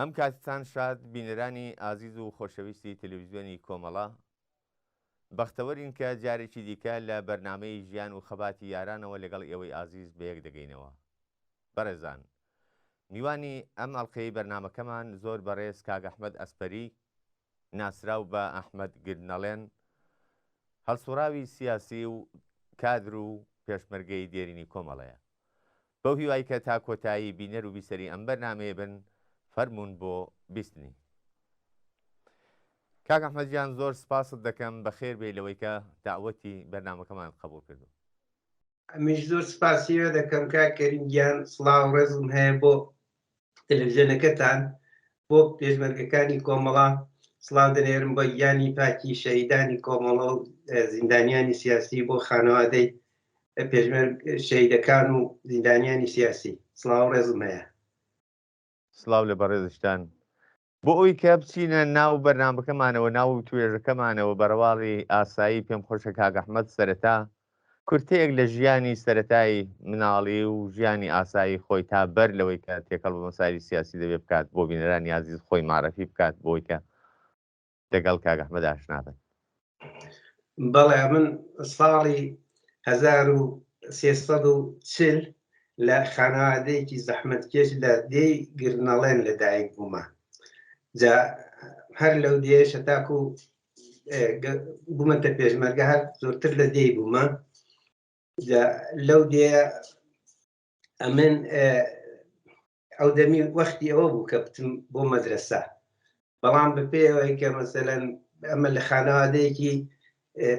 ئەم کاتتان شاد بینەرانی ئازیز و خۆشەویستی تەلەڤیزیۆنی کۆمەڵە، بەختەوەرین کە جارێکی دیکە لە بەرنامەی ژیان و خەباتی یارانەوە لەگەڵ ئێوەی ئازیز بەیەک دەگەینەوە. بەڕێزان میوانی ئەم ئەڵقەی بەرنامەکەمان زۆر بەڕێز کاک ئەحمەد ئەسپەری ناسراو بە ئەحمەد گردنەڵێن هەڵسوڕاوی سیاسی و کادر و پێشمەرگەی دێرینی کۆمەڵەیە. بەو هیوای کە تا کۆتایی بینەر و بیسەری ئەم بەرنامەیە بن، فەرموون بۆ بیستنی. کاک ئەحمەد گیان زۆر سپاست دەکەم بەخێر بێی لەوەی کە دەعوەتی بەرنامەکەمانت قەبوڵ کردو. ئەمیش زۆر سپاسی ئێوە دەکەم کاک کەریم گیان، سڵاو و ڕێزم هەیە بۆ تەلەفزیۆنەکەتان، بۆ پێشمەرگەکانی کۆمەڵە، سڵاو دەنێرم بۆ گیانی پاکی شەهیدانی کۆمەڵە و زیندانیانی سیاسی، بۆ خانەوادەی پێشمەرگ شەهیدەکان و زیندانیانی سیاسی، سڵاو و ڕێزم هەیە. سڵاو لە بەڕێزشتان. بۆ ئەوی کە بچینە ناو بەرنامەکەمانەوە، ناو توێژەکەمانەوە بە ڕەواڵی ئاسایی پێم خۆشە کاک ئەحمەد سەرەتا کورتەیەک لە ژیانی سەرەتای مناڵی و ژیانی ئاسایی خۆی تا بەر لەوەی کە تێکەڵ بە مەسایلی سیاسی دەبێ بکات بۆ بینەرانی ئازیز خۆی مەعرەفی بکات بۆی کە لەگەڵ کاک ئەحمەد ئاشنا بن. بەڵێ من ساڵی 1340 لە خانەوادەیەکی زەحمەتکێش لە دێی گرنەڵێن لەدایک بوومە. جا هەر لەو دێیەش هەتاکو بوومەتە پێشمەرگە هەر زۆرتر لە دێی بوومە. جا لەو دێیە ئەمن ئەو دەمی وەختی ئەوە بوو کە بچم بۆ مەدرەسە، بەڵام بەپێ ئەوەی کە مەسەلەن ئەمە لە خانەوادەیەکی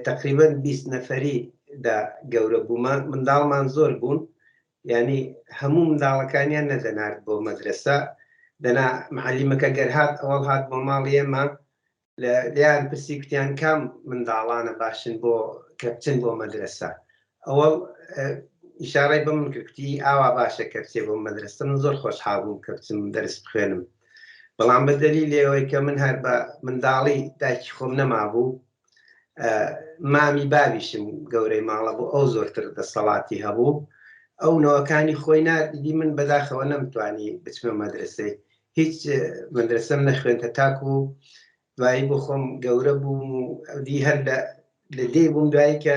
تقریبا 20 نەفەری دا گەورە بوومە، منداڵمان زۆر بوون، یعنی هەموو منداڵەکانیان نەدەنارد بۆ مەدرەسە، دەنا معەلیمەکە گەر هات ئەوەڵ هات بۆ ماڵی ئێمە لێیان پرسی کوتیان کام منداڵانە باشن بۆ کە بچن بۆ مەدرەسە، ئەوەڵ ئیشارەی بە من کرد کوتی ئاوا باشە کە بچێ بۆ مەدرەسە. من زۆر خۆشحاڵ بووم کە بچم دەرس بخوێنم، بەڵام بە دەلیلی ئەوەی کە من هەر بە منداڵی دایکی خۆم نەمابوو، مامی بابیشم گەورەی ماڵە بوو، ئەو زۆرتر دەسەڵاتی هەبوو، ئەو نەوەکانی خۆی ناردی، من بەداخەوە نەمتوانی بچمە مەدرسەی، هیچ مەدرسەم نەخوێند هەتاکو دوایی بۆ خۆم گەورە بووم و دی هەر لە دێ بووم. دوایی کە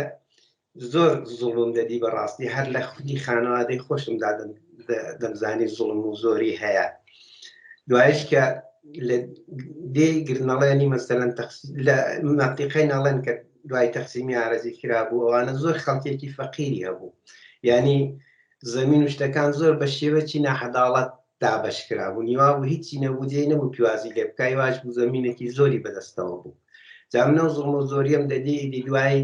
زۆر زوڵم دەدی بەڕاستی هەر لە خودی خانەوادەی خۆشمدا دەمزانی زوڵم و زۆری هەیە. دوایش کە لە دێی گرنەڵێنی مەسەلەن لە مەنتیقەی نەڵێن کە دوای تەقسیمی عارەزی کرابوو، ئەوانە زۆر خەڵکێکی فەقیری هەبوو، یعنی زەمین و شتەکان زۆر بە شێوەکی ناحەداڵەت دابەش کرابوو، نیوا بوو هیچی نەبوو، جێی نەبوو پیوازی لێ بکای، واش بوو زەمینێکی زۆری بەدەستەوە بوو. جا من ئەو زوڵم و زۆریەم دەدی، ئیدی دوایی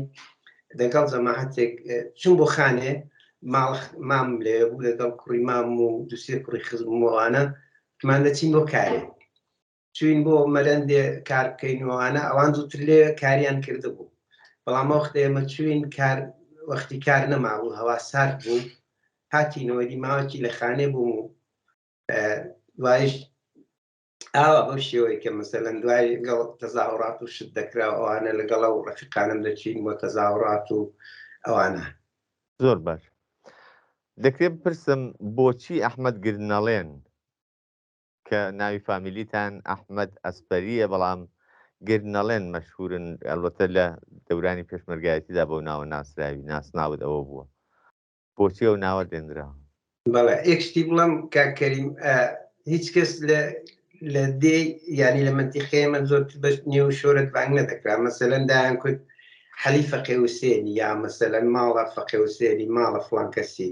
دەگەڵ جەماعەتێک چوون بۆ خانێ، ماڵ مام لەوێ بوو لەگەڵ کوڕی مام و دووسێ کوڕی خزم و ئەوانە، وتمان دەچین بۆ کارێ، چوین بۆ مەرەندێ کار بکەین و ئەوانە، ئەوان زووتر لێ کاریان کردبوو، بەڵام وەختێ ئێمە چوین کار وەختی کار نەمابوو، هەوا سارد بوو، هاتینەوە دی ماوەکی لە خانێ بووم و دوایش ئاوا بەو شێوەی کە مەسەلەن دوای لەگەڵ تەزاهوڕات و شت دەکرا و ئەوانە لەگەڵ ئەو ڕەفیقانم دەچین بۆ تەزاهوڕات و ئەوانە. زۆر باش. دەکرێت بپرسم بۆچی ئەحمەد گرنەڵێن کە ناوی فامیلیتان ئەحمەد ئەسپەرییە بەڵام گرنەڵێن مەشهورن، ئەلبەتە لە دەورانی پێشمەرگایەتیدا بەو ناوە ناسراوی، ناسناوت ئەوە بووە. بۆچی ئەو ناوە لێنرا؟ بەڵێ یەک شتی بڵێم کاک کەریم، هیچ کەس لە لە دێ یانی لە مەنتیقەیە من زۆر بە نێو شۆرەت بانگ نەدەکرا، مەسەلەن دایان کوت حەلی فەقێ حوسێنی یا مەسەلەن ماڵە فەقێ حوسێنی ماڵە فڵان کەسی.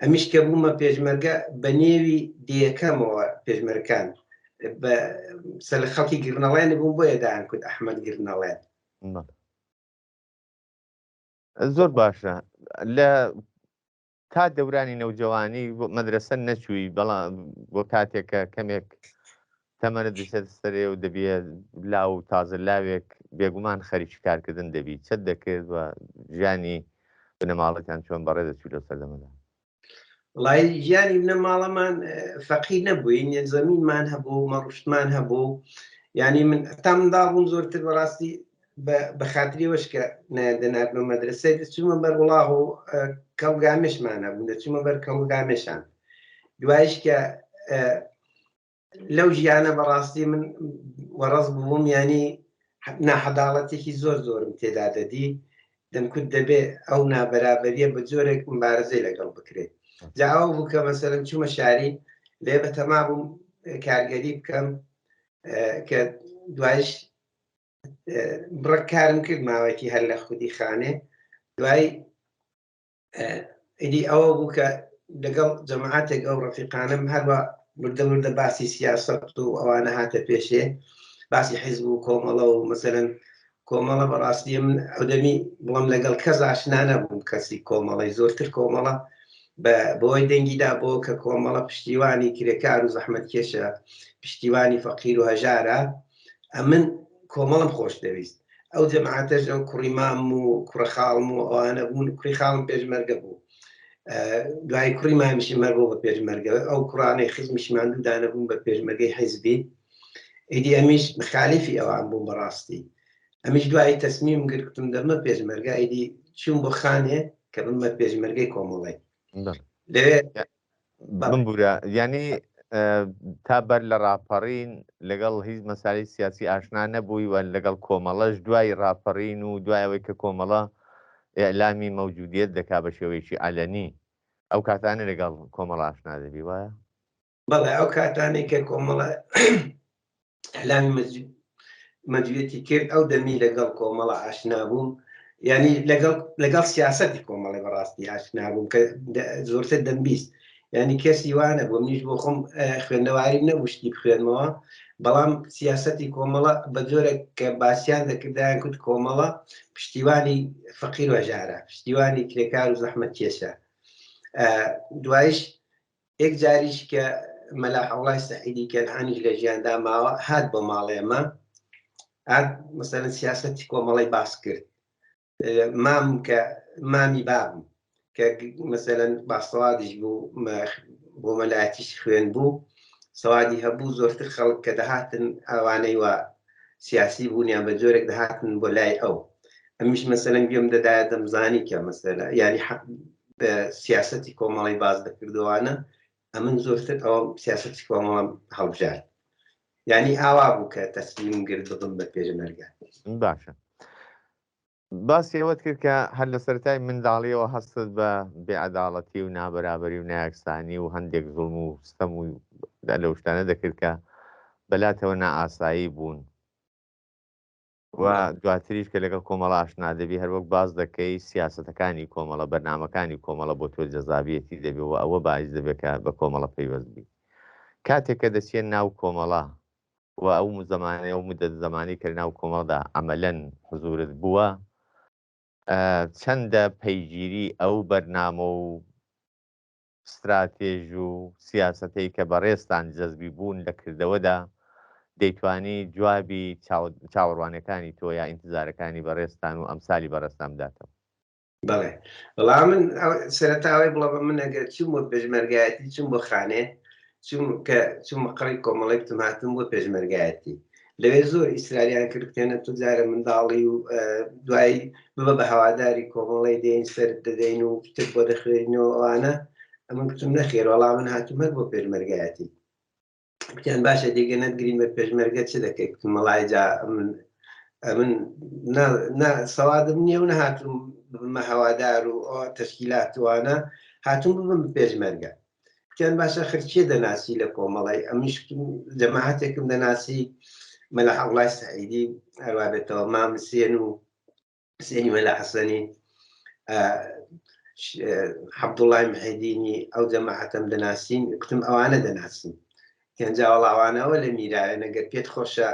ئەمیش کە بوومە پێشمەرگە بە نێوی دێیەکەمەوە پێشمەرکان بە سەر خەڵکی گرنەڵێنی بووم، بۆیە دایان کوت ئەحمەد گرنەڵێن. زۆر باشە. لە تا دەورانی نەوجەوانی مەدرەسە نەچووی، بەڵام بۆ کاتێک کە کەمێک تەمەنت دەچێتە سەرێ و دەبیە لاو و تازە لاوێک، بێگومان خەریکی کارکردن دەبی، چەت دەکرد و ژیانی بنەماڵەتیان چۆن بەڕێ دەچوو لەو سەردەمەدا؟ وەڵای ژیانی بنەماڵەمان فەقیر نەبووین، زەمینمان هەبوو، مەڕوشتمان هەبوو، یعنی من تا منداڵ بووم زۆرتر بەڕاستی بە خاتری وەش کە دەناردمە مەدرسەی دەچوومە بەر وڵاغ و کەڵگامێشمان هەبوو، دەچوومە بەر کەڵگامێشان. دوایش کە لەو ژیانە بەڕاستی من وەڕەز بووم ینی ناحەداڵەتێکی زۆر زۆرم تێدا دەدی دەمکوت دەبێ ئەو نابەرابەریە بە جۆرێک مبارزەی لەگەڵ بکرێت جا ئەوە بوو کە مەسەلەن چوومە شاری لێ بەتەما بووم کارگەری بکەم کە دوایش بڕە کارم کرد ماوەکی هەر لە خودی خانێ دوای ئیدی ئەوە بوو کە لەگەڵ جەماعەتێک ئەو ڕەفیقانم هەروە وردە وردە باسی سیاسەت و ئەوانە هاتە پێشێ باسی حیزب و کۆمەڵە و مەسەلەن کۆمەڵە بەڕاستی من ئەودەمی بڵم لەگەڵ کەس ئاشنا نەبووم کەسی کۆمەڵی زۆرتر کۆمەڵە بەوەی دەنگیدا بۆ کە کۆمەڵە پشتیوانی کرێکار و زەحمەت کێشە پشتیوانی فەقیر و هەژارە ئەمن کۆمەڵم خۆش دەویست ئەو جەماعەتەش ئەو کوڕی مام و کوڕە خاڵم و ئەوانە بوون کوڕی خاڵم پێشمەرگە بوو دوای کوڕی مامیشی مەر بۆ بە پێشمەرگە ئەو کوڕانەی خزمیشمان دوو دانە بوون بە پێشمەرگەی حیزبی ئیدی ئەمیش مخالیفی ئەوان بووم بەڕاستی ئەمیش دوایی تەسمیم گرتم دەمە پێشمەرگە ئیدی چوم بۆ خانێ کە بمە پێشمەرگەی کۆمەڵی لەوێ بمبورە یعنی تا بەر لە ڕاپەڕین لەگەڵ هیچ مەسالی سیاسی ئاشنا نەبووی و لەگەڵ کۆمەڵەش دوای ڕاپەڕین و دوای ئەوەی کە کۆمەڵە ئیعلامی مەوجودیەت دەکا بە شێوەیەکی عەلەنی ئەو کاتانە لەگەڵ کۆمەڵە ئاشنا دەبی وایە؟ بەڵێ ئەو کاتانەی کە کۆمەڵە ئەلامی مەجوێتی کرد ئەو دەمی لەگەڵ کۆمەڵە ئاشنا بووم ینی لەگەڵ لەگەڵ سیاستی کۆمەڵی بەڕاستی ئاشنا بووم کە زۆرتر دەمبیست ینی کەسی وانە بوو منیش بۆ خۆم خوێندەواری نەبوو شتی بخوێنمەوە بەڵام سیاستی کۆمەڵە بە جۆرێک کە باسییان دەکردیان کوت کۆمەڵە پشتیوانی فەقیر وەژارە پشتیوانی کرێکار و زەحمەت کێشە دوایش یەک جاریش کە مەلا حەوڵای سەعیدی کەنعانیش لە ژیاندا ماوە هات بۆ ماڵێمە هات مەسەلەن سیاسەتی کۆمەڵی باس کرد مام کە مامی بابم کە مەسەلەن باسەوادیش بوو بۆ مەلایەتیش خوێن بوو سەوادی هەبوو زۆرتر خەڵک کە دەهاتن ئەوانەی وە سیاسی بوونیان بە جۆرێک دەهاتن بۆ لای ئەو ئەمیش مەسەلەن گوێم دەدایە دەمزانی کە مەسەلە یعنی سیاسەتی کۆمەڵی باس دەکردوانە ئەمن زۆرتر ئەوە سیاسەتی کۆمەڵم هەڵبژارد یعنی ئاوا بوو کە تەسلیم گرت ببم بە پێشمەرگە. باشە باسی ئەوەت کرد کە هەر لە سەرەتای منداڵیەوە هەستت بە بێعەداڵەتی و نابەرابەری و نایەکسانی و هەندێک زوڵم و ستەم و لەو شتانە دەکرد کە بەلاتەوە نائاسایی بوون و دواتریش کە لەگەڵ کۆمەڵە ئاشنا دەبی هەروەک باس دەکەی سیاسەتەکانی کۆمەڵە بەرنامەکانی کۆمەڵە بۆ تۆ جەزابیەتی دەبێ و ئەوە باعیس دەبێت کە بە کۆمەڵە پەیوەست بی کاتێک کە دەچیە ناو کۆمەڵە و ئەو زەمانەی ئەو مدەت زەمانی کە ناو کۆمەڵدا عەمەلەن حزورت بووە چەندە پەیگیری ئەو بەرنامە و ستراتێژ و سیاسەتەی کە بەڕێزتان جەزبی بوون لە کردەوەدا دەیتوانی جوابی چاوەڕوانیەکانی تۆ یا ئینتزارەکانی بەڕێزتان و ئەمسالی بەڕێزتان بداتەوە؟ بەڵێ وەڵا من سەرەتا ئەوەی بڵێ بە من ئەگەر چووم بۆ پێشمەرگایەتی چووم بۆ خانێ چووم کە چوومە قڕی کۆمەڵی بتم هاتم بۆ پێشمەرگایەتی لەوێ زۆر ئیسراریان کرد بکەنە تو جارە منداڵی و دوایی ببە بە هەواداری کۆمەڵی دێن سەر دەدەین و تر بۆ دەخوێنەوە ئەوانە ئەمن کوتم نەخێر وەڵا من هاتووم هەر بۆ پێشمەرگایەتی کوتیان باشە دیگە نەتگرین بە پێشمەرگە چ دەکەیت کوتم وەڵای جا من ئەمن نا سەوادم نییە و نەهاتوم ببمە هەوادار و تەشکیلاتوانە هاتوم ببم پێشمەرگە کوتیان باشە خرچێ دەناسی لە کۆمەڵی ئەمیش جەماعەتێکم دەناسی مەلا حەوڵای سعیدی هەروا بێتەوە مام سێن و حسێنی مەلا حەسەنی عەبدوڵای محێدینی ئەو جەماعەتەم دەناسین کوتم ئەوانە دەناسین پێنجا وەڵاوانەوە لە میراوێ نەگەر پێت خۆشە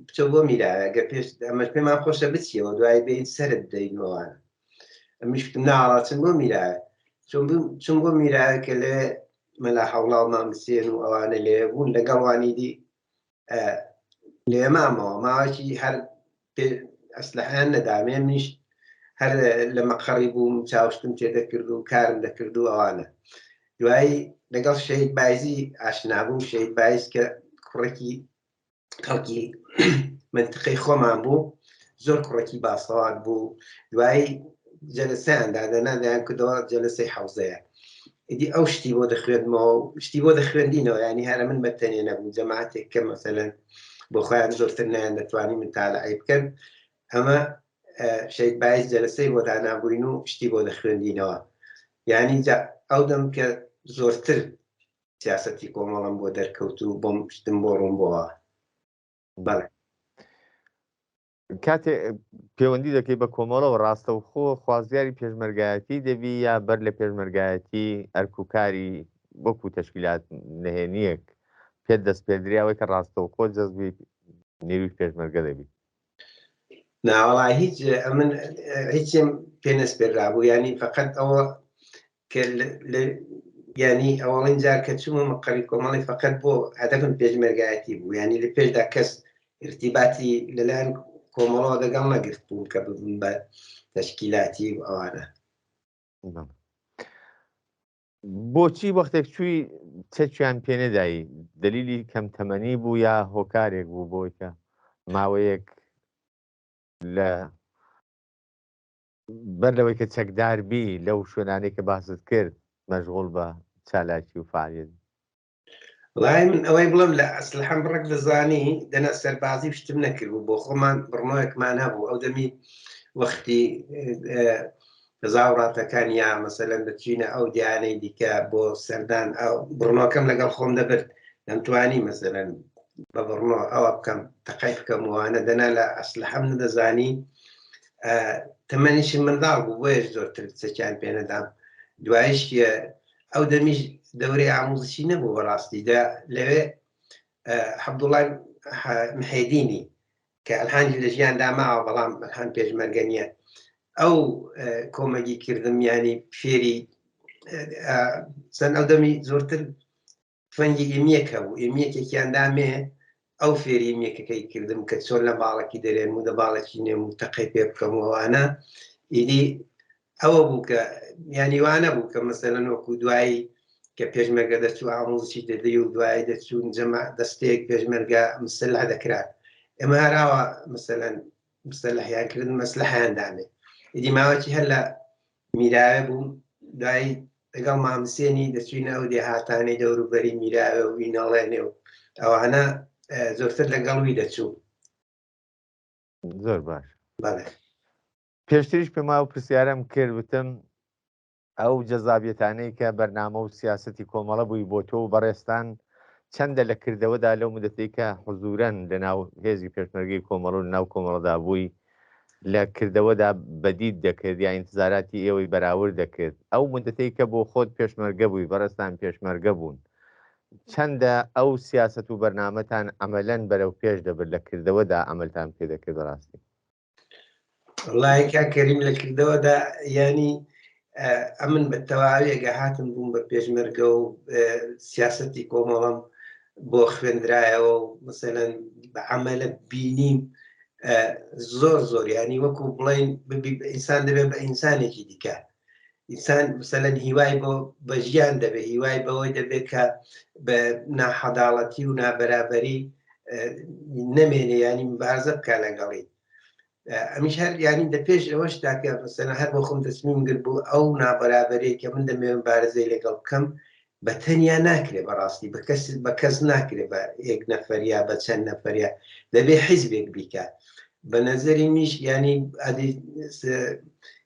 بچۆ بۆ میراوێ گەر پێش ئەمەش پێمان خۆشە بچیەوە دوای بێین سەرت بدەینەوەوانە ئەمیش کوتم ناڵاچن بۆ میراوێ چون بۆ میراوێ کە لەوێ مەلا حەوڵا و مام حسێن و ئەوانە لەوێ بوون لەگەڵوانی دی لێ مامەوە ماوەکی هەر ئەسلحیان نەدامێ منیش هەر لە مەقەڕی بووم چاوشتم تێدەکرد و کارم دەکرد و ئەوانە دوایی لەگەڵ شەهید بایزی ئاشنا بووم شەهید بایز کە کوڕێکی خەڵکی منتقەی خۆمان بوو زۆر کوڕێکی باسەوات بوو دوایی جەلسەیان دادەنا دەیان کردەوە جەلسەی حەوزەیە. ئیدی ئەو شتی بۆ دەخوێندمەوە و شتی بۆ دەخوێندینەوە ینی هەرە من بە تەنێ نەبوو جەماعەتێک کە مەسەلەن بۆ خۆیان زۆرتر نیان دەتوانی متالعەی بکەن ئەمە شەید بایز جەلەسەی بۆ دانابووین و شتی بۆ دەخوێندینەوە یعنی جا ئەو دەم کە زۆرتر سیاسەتی کۆمەڵم بۆ دەرکەوت و بۆم شتم بۆ ڕوون بۆوە بەڵێ. کاتێ پەیوەندی دەکەی بە کۆمەڵەوە ڕاستەوخۆ خوازیاری پێشمەرگایەتی دەبی یا بەر لە پێشمەرگایەتی ئەرک و کاری وەکو تەشکیلات نهێنیەک پێت دەستپێدریاوەی کە ڕاستەوخۆ جەزبی نێوی پێشمەرگە دەبی؟ ناوەڵا هیچ ئەمن هیچم پێ نەسپێرابوو ینی فقط ئەوە کە ینی ئەوەڵین جار کە چوومە مەقەری کۆمەڵی فقط بۆ هەدەفم پێشمەرگایەتی بوو ینی لە پێشدا کەس ارتیباتی لەلایەن کۆمەڵەوە دەگەڵ نەگرت بووم کە ببم بە تەشکیلاتی و ئەوانە. بۆچی وەختێک چووی چەکیان پێنەدای دلیلی کەم تەمەنی بوو یا هۆکارێک بوو بۆی کە ماوەیەک لە بەر لەوەی کە چەکدار بی لەو شوێنانەی کە باست کرد مەشغوڵ بە چالاکی و فعالیت؟ وڵای من ئەوەی بڵم لە ئەسلحەم بڕێک دەزانی دەنا سەربازی شتم نەکردبوو بۆ خۆمان بڕنۆیەکمان هەبوو ئەو دەمی وەختی تەزاوڕاتەکان یا مەسەلەن دەچینە ئەو دیانەی دیکە بۆ سەردان ئەو بڕنۆکەم لەگەڵ خۆم دەبرد دەمتوانی مەسەلەن بە بڕنۆ ئەوە بکەم تەقای بکەم وانە دەنا لە ئەسلحەم نەدەزانی تەمەنیشی منداڵ بوو بۆیەش زۆرتر چەکیان پێنەدام دوایش ئەو دەمیش دەورەی ئاموزشی نەبوو بەڕاستی دا لەوێ حەبدوڵای محێدینی کە ئەلهانجی لە ژیاندا ماوە بەڵام ئەلهان پێشمەرگە نییە ئەو کۆمەگی کردم ینی فێری چەند ئەو دەمی زۆرتر تفەنگی ئێمیەک هەبوو ئێمیەکێکیان دامێ ئەو فێری ئێمیەکەکەی کردم کە چۆن لە باڵەکی دەرێن و دە باڵێکی نێم و تەقەی پێ بکەم و ئەوانە ئیدی ئەوە بوو کە ینی وانە بوو کە مەسەلەن وەکو دوایی کە پێشمەرگە دەچوو ئاموزشی دەدەی و دوایی دەچوون جەمە دەستەیەک پێشمەرگە مسلح دەکرا ئێمە هەراوە مەسەلەن مسلحیان کردن مەسلحیان دامێ ئیدی ماوەکی هەر لە میراوێ بووم دوایی لەگەڵ مامسێنی دەچوینە ئەو دێهاتانەی دەوروبەری میراوێ و وینەڵێنێ و ئەوانە زۆرتر لەگەڵ وی دەچوو. زۆر باش. بەڵێ. پێشتریش پێم وایە ئەو پرسیارەم کرد وتم ئەو جەزابیەتانەی کە بەرنامە و سیاسەتی کۆمەڵە بووی بۆ تۆ و بەڕێزتان چەندە لە کردەوەدا لەو مدەتەی کە حزورەن لە ناو هێزی پێشمەرگەی کۆمەڵ و لە ناو کۆمەڵەدا بووی لە کردەوەدا بەدیت دەکرد یا ئینتزاراتی ئێوەی بەراورد دەکرد ئەو مدەتەی کە بۆ خۆت پێشمەرگە بووی بەڕێزتان پێشمەرگە بوون چەندە ئەو سیاسەت و بەرنامەتان عەمەلەن بەرەو پێش دەبرد لە کردەوەدا عەمەلتان پێ دەکرد بەڕاستی؟ وەڵای کاک کەریم لە کردەوەدا یانی ئەمن بە تەواوی ئەگە هاتم بووم بە پێشمەرگە و سیاسەتی کۆمەڵم بۆ خوێندرایەوە و مثلەن بە عملە بینیم زۆر زۆر ینی وەکو بڵین ئینسان دەبێت بە ئینسانێکی دیکە ئینسان مثلەن هیوای بۆ بە ژیان دەبێت هیوای بەوەی دەبێت کە بە ناحەداڵەتی و نابەرابەری نەمێنێ ینی مبارزە بکە لەگەڵی ئەمیش هەر ینی دە پێش ئەوەش داکە مەسەلەن هەر بۆ خۆم دەسمیم گرت بوو ئەو نابەرابەرەی کە من دەمەوێت مبارزەی لەگەڵ بکەم بە تەنیا ناکرێ بەڕاستی بە کەس بە کەس ناکرێ بە یەک نەفەریا بە چەند نەفەریا دەبێ حیزبێک بیکە بە نەزەری میش ینی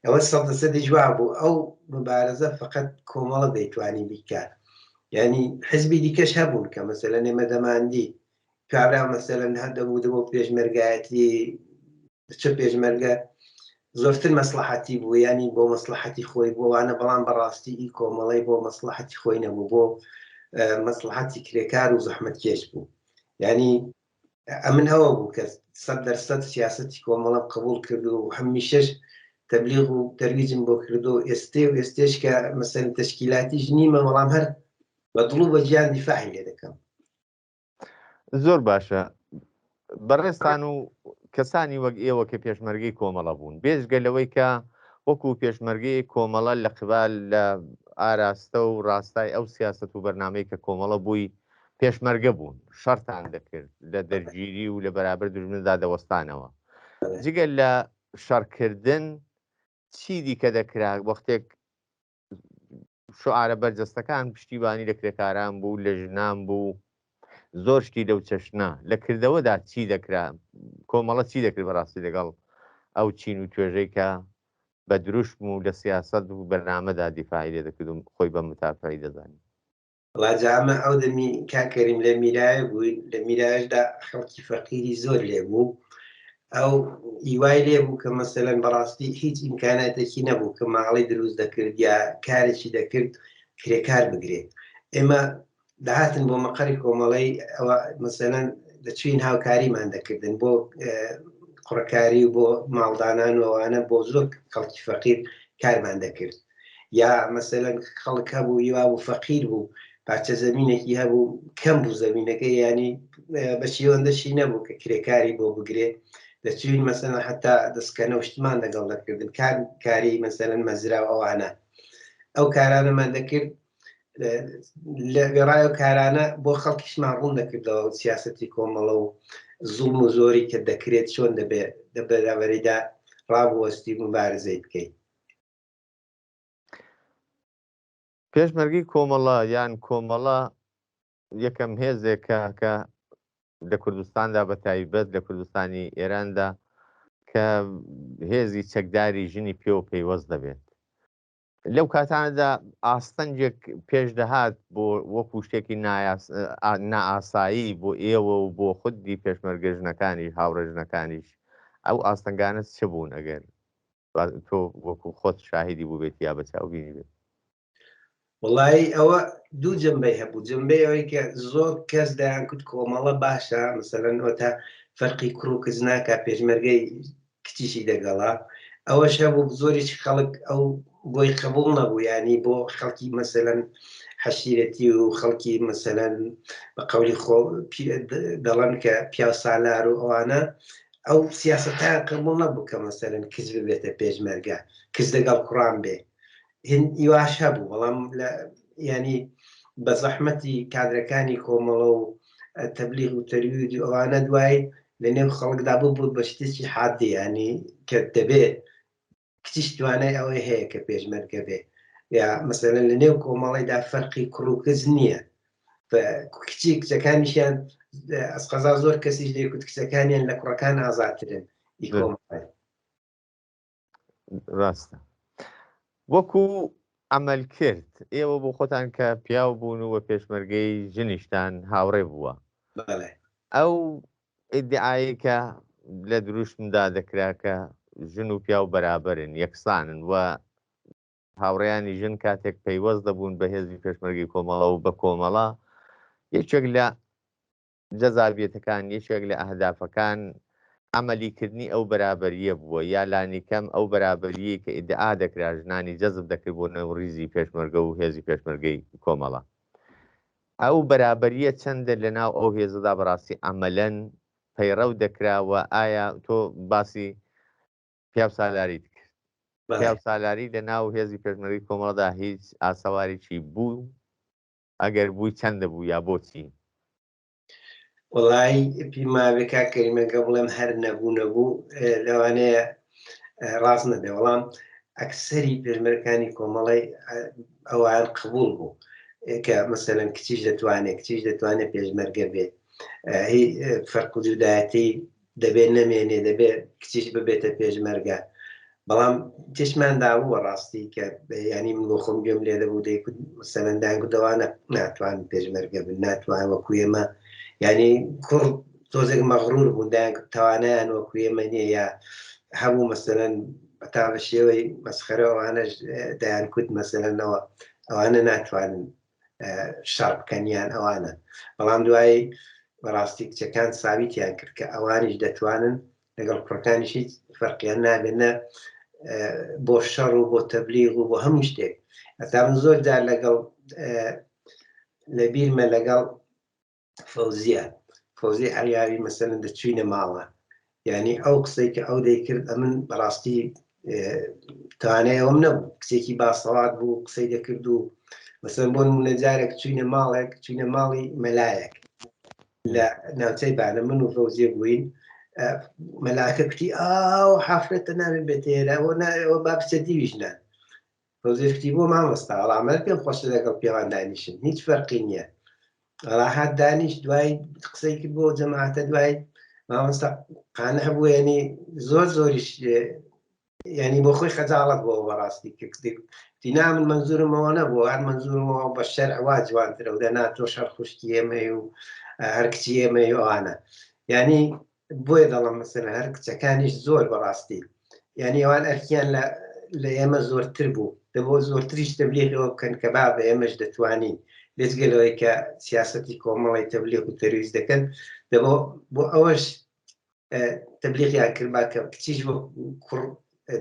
ئەوە سەد سەدی جواب بوو ئەو مبارزە فقط کۆمەڵە دەیتوانی بیکات ینی حزبی دیکەش هەبوون کە مەسەلەن ئێمە دەماندی کابرا مەسەلەن هەر دەبوو دەبۆ پێشمەرگایەتی چ پێشمەرگە زۆرتر مەسلحەتی بوو ینی بۆ مەسلحەتی خۆی بۆ وانە بەڵام بەڕاستی ئی کۆمەڵی بۆ مەسلحەتی خۆی نەبوو بۆ مەسلحەتی کرێکار و زەحمەت کێش بوو ینی ئەمن ئەوە بوو کە سەد دەرسەد سیاسەتی کۆمەڵم قبول کرد و هەمیشەش تەبلیغ و تەرویجم بۆ کردو ئێستێ و ئێستێش کە مەسەن تەشکیلاتیش نیمە بەڵام هەر بە دڵ و بە گیان دیفاعی لێ دەکەم. زۆر باشە بەڕێزتان و کەسانی وەک ئێوە کە پێشمەرگەی کۆمەڵە بوون بێجگە لەوەی کە وەکو پێشمەرگەی کۆمەڵە لە قبال لە ئاراستە و ڕاستای ئەو سیاست و بەرنامەی کە کۆمەڵە بووی پێشمەرگە بوون شەرتان دەکرد لە دەرگیری و لە بەرابەر دوژمندا دەوەستانەوە جگە لە شەڕکردن چی دیکە دەکرا وەختێک؟ شعارە بەرجەستەکان پشتیوانی لە کرێکاران بوو، لە ژنان بوو، زۆر شتی لەو چەشنە. لە کردەوەدا چی دەکرا؟ کۆمەڵە چی دەکرد بەڕاستی لەگەڵ ئەو چین و توێژەی کە بە دروشم و لە سیاسەت و بەرنامەدا دیفاعی لێ دەکرد و خۆی بە متافعی دەزانی؟ وەڵا جا ئەمە ئەو دەمی کاک کەریم لە میرایە بووین، لە میرایەشدا خەڵکی فەقیری زۆر لێ بوو. ئەو هیوای لێ بوو کە مەسەلەن بەڕاستی هیچ ئیمکاناتێکی نەبوو کە ماڵی دروست دەکرد یا کارێکی دەکرد کرێکار بگرێت. ئێمە دەهاتن بۆ مەقەری کۆمەڵەی ئەوە مەسەلەن دەچوین هاوکاریمان دەکردن بۆ قڕەکاری و بۆ ماڵدانان و ئەوانە بۆ زۆر خەڵکی فەقیر کارمان دەکرد. یا مەسەلەن خەڵک هەبوو هیوا بوو فەقیر بوو پارچە زەمینێکی هەبوو کەم بوو زەمینەکە ینی بە شیوەندەشی نەبوو کە کرێکاری بۆ بگرێ دەچوین مەسەلەن حتا دەستکەنە و شتمان لەگەڵ دەکردن کار کاری مەسەلەن مەزرا و ئەوانە ئەو کارانەمان دەکرد لە وێڕای ئەو کارانە بۆ خەڵکیشمان ڕوون دەکردەوە سیاسەتی کۆمەڵە و زوڵم و زۆری کە دەکرێت چۆن دەبێت دە بەرابەریدا ڕابوەستی مبارزەی بکەیت. پێشمەرگەی کۆمەڵە یان کۆمەڵە یەکەم هێزێکە کە لە کوردستاندا بە تایبەت لە کوردستانی ئێراندا کە هێزی چەکداری ژنی پێوە پەیوەست دەبێت. لەو کاتانەدا ئاستەنگێک پێش دەهات بۆ وەکو شتێکی نائاسایی بۆ ئێوە و بۆ خودی پێشمەرگە ژنەکانیش هاوڕێ ژنەکانیش ئەو ئاستەنگانە چ بوون ئەگەر تۆ وەکو خۆت شاهیدی بووبێت یا بە چاو بینیبێت؟ وڵی ئەوە دوو جنبەی هەبوو جنبەی ئەوەی کە زۆر کەس دەیانکوت کۆمەڵە باشە مەسەلەن ئەوتا فەرقی کوڕ و کچ ناکا پێشمەرگەی کچیشی دەگەڵا ئەوەش هەبوو زۆریش خەڵک ئەو بۆی قبوڵ نەبوو ینی بۆ خەڵکی مەسەلەن حەشیرەتی و خەڵکی مەسەلەن بە قەولی خۆ دەڵێن کە پیاو سالار و ئەوانە ئەو سیاسەتیان قبوڵ نەبوو کە مەسەلەن کچ ببێتە پێشمەرگە کچ لەگەڵ کوڕان بێ هیواش هەبوو بەڵام لە ینی بە زەحمەتی کادرەکانی کۆمەڵە و تەبلیغ و تەرویج و ئەوانە دوای لە نێو خەڵکدا بوو بوو بە شتێکی حادی ینی کە دەبێت کچیش توانای ئەوەی هەیە کە پێشمەرگە بێ یا مەسەلەن لە نێو کۆمەڵیدا فەرقی کوڕ و کچ نییە کچی کچەکانیشیان ئەسقەزا زۆر کەسیش دەیکوت کچەکانیان لە کوڕەکان ئازاترن ئی کۆمەڵی ڕاستە وەکو عمل کرد ئێوە بۆ خۆتان کە پیاو بوون و پێشمەرگەی ژنیشتان هاوڕێ بووە ئەو ئیدعایەی کە لە دروشمدا دەکرا کە ژن و پیاو بەرابەرن، یەکسانن و هاوڕێیانی ژن کاتێک پەیوەست دەبوون بە هێزی پێشمەرگەی کۆمەڵە و بە کۆمەڵە یەکێک لە جەزابیەتەکان یەکێک لە ئەهدافەکان عەمەلیکردنی ئەو بەرابەرییە بووە یا لانیکەم ئەو بەرابەرییەی کە ئیدعا دەکرا ژنانی جەزب دەکرد بۆ نێو ڕیزی پێشمەرگە و هێزی پێشمەرگەی کۆمەڵە. ئەو بەرابەرییە چەندە لە ناو ئەو هێزەدا بەڕاستی عەمەلەن پەیڕەو دەکرا و ئایا تۆ باسی پیاوسالاریت کرد پیاوسالاری لە ناو هێزی پێشمەرگەی کۆمەڵەدا هیچ ئاسەوارێکی بوو؟ ئەگەر بووی چەندە بوو یا بۆچی؟ وەڵای پیم مابێ کاک کەریم ئەگەر بڵێم هەر نەبوو نەبوو لەوانەیە ڕاست نەبێ بەڵام ئەکسەری پێشمەرەکانی کۆمەڵی ئەوان قبول بوو کە مەسەلەن کچیش دەتوانێت کچیش دەتوانێت پێشمەرگە بێ فەرق و جودایەتی دەبێت نەمێنێ دەبێت کچیش ببێتە پێشمەرگە بەڵام تشمان دابوو بەڕاستی کە ینی من بۆ خۆم گوێم لێ دەبوو دەیکوت مەسەلەن دایان دەوانە ناتوان پێشمەرگە بن ناتوان وەکو ئێمە ینی کوڕ تۆزێک مەغرور بوون دایان توانیان وەکو ئێمە نییە یا هەبوو مەسەلەن تا بە شێوەی مەسخەرە ئەوانەش دەیان کوت مەسەلەنەوە ئەوانە ناتوانن شەڕ بکەن یان ئەوانە بەڵام دوایی بەڕاستی کچەکان ساویتیان کرد کە ئەوانیش دەتوانن لەگەڵ کوڕەکانیش هیچ فەرقیان نابێت نە بۆ شەڕ و بۆ تەبلیغ و بۆ هەموو شتێک ئەتا من زۆر جار لەگەڵ لە بیرمە لەگەڵ فەوزیە فەوزی عریاوی مەسەلەن دەچوینە ماڵە یعنی ئەو قسەی کە ئەو دەیکرد ئەمن بەڕاستی توانای ئەوم نەبوو کچێکی باسەوات بوو قسەی دەکرد و مەسەن بۆ نمونە جارێک چوینە ماڵێک چوینە ماڵی مەلایەک لە ناوچەی بانە من و فەوزیە بووین مەلاکە کوتی ئاو حافرەتە ناوێ بێتێرە ئەوە با بچە دیویش نان. فەوزیەش کوتی بۆ مامۆستا وەڵا من پێم خۆشە لەگەڵ پیاوان دانیشم هیچ فەرقی نییە وەڵا هات دانیش دوای قسەی کرد بۆ جەماعەتە دوای مامۆستا قانع بوو یعنی زۆر زۆریش یعنی بۆ خۆی خەجاڵەت بۆ بەڕاستی تینا من منزورمەوە نەبوو هەر منزورمەوە بە شەرع وا جوانترە و دەنا تۆ شەر خوشکی ئێمەی و هەر کچی ئێمەی و ئەوانە یعنی بۆیە دەڵم مەسەلەن هەر کچەکانیش زۆر بەڕاستی یعنی ئەوان ئەرکیان لە لە ئێمە زۆرتر بوو دەبۆ زۆرتریش تەبلیغەوە بکەن کە با بە ئێمەش دەتوانین بێجگە لەوەی کە سیاسەتی کۆمەڵی تەبلیغ و تەرویج دەکەن دەبۆ بۆ ئەوەش تەبلیغیان کردبا کە کچیش بۆ کوڕ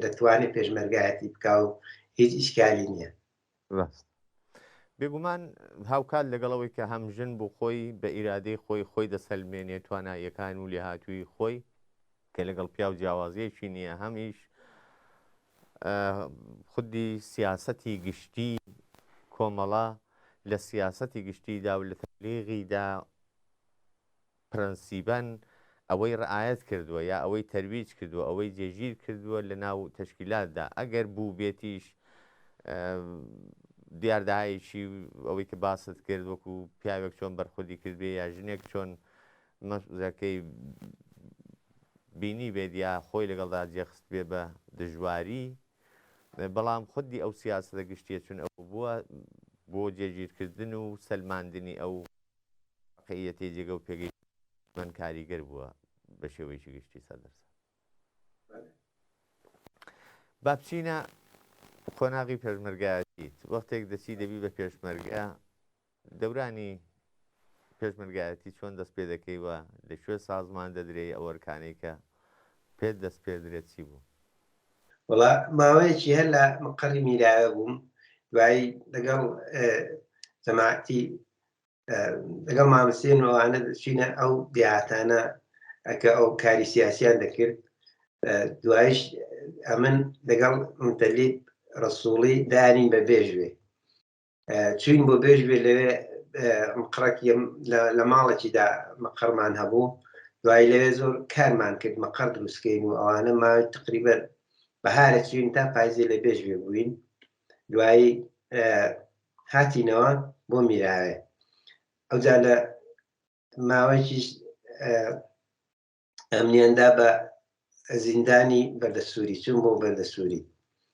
دەتوانێت پێشمەرگایەتی بکا و هیچ ئیشکالی نییە. ڕاست. بێگومان هاوکات لەگەڵ ئەوەی کە هەم ژن بۆ خۆی بە ئیرادەی خۆی خۆی دەسەلمێنێ تواناییەکان و لێهاتوویی خۆی کە لەگەڵ پیاو جیاوازییەکی نییە هەمیش خودی سیاسەتی گشتی کۆمەڵە لە سیاسەتی گشتیدا و لە تەبلیغیدا پرەنسیبەن ئەوەی ڕعایەت کردووە یا ئەوەی تەرویج کردووە ئەوەی جێگیر کردووە لە ناو تەشکیلاتدا ئەگەر بووبێتیش دیاردایەکی ئەوەی کە باست کرد وەکو پیاوێک چۆن بەرخودی کردبێ یا ژنێک چۆن مەزەکەی بینی بێت یا خۆی لەگەڵدا جێخست بێ بە دژواری بەڵام خودی ئەو سیاسەتە گشتیە چون ئەو بووە بۆ جێگیرکردن و سەلماندنی ئەو واقعیەتەی جێگە و پێگەی من کاریگەر بووە بە شێوەیەکی گشتی سەدەرسە با بچینە قۆناغی پێشمەرگایەتیت وەختێک دەچی دەبی بە پێشمەرگە دەورانی پێشمەرگایەتی چۆن دەست پێ دەکەی و لە کوێ سازمان دەدرێی ئەو ئەرکانەی کە پێت دەست پێ درێت چی بوو؟ وەڵا ماوەیەکی هەر لە مقەڕی میراوێ بووم دوایی لەگەڵ جەماعەتی لەگەڵ مامسێن و ئەوانە دەچینە ئەو دێهاتانە کە ئەو کاری سیاسیان دەکرد دوایش ئەمن لەگەڵ متەلیب ڕسوڵی دانین بە بێژوێ چوین بۆ بێژوێ لەوێ مقڕێکی لە ماڵێکیدا مقڕمان هەبوو دوای لەوێ زۆر کارمان کرد مقڕ دروستکەین و ئەوانە ماوەی تقریبا بەهارە چوین تا پایزێ لە بێژوێ بووین دوایی هاتینەوە بۆ میراوێ ئەوجا لە ماوەیەکیش ئەمنیاندا بە زیندانی بەردەسووری چون بۆ بەردەسووری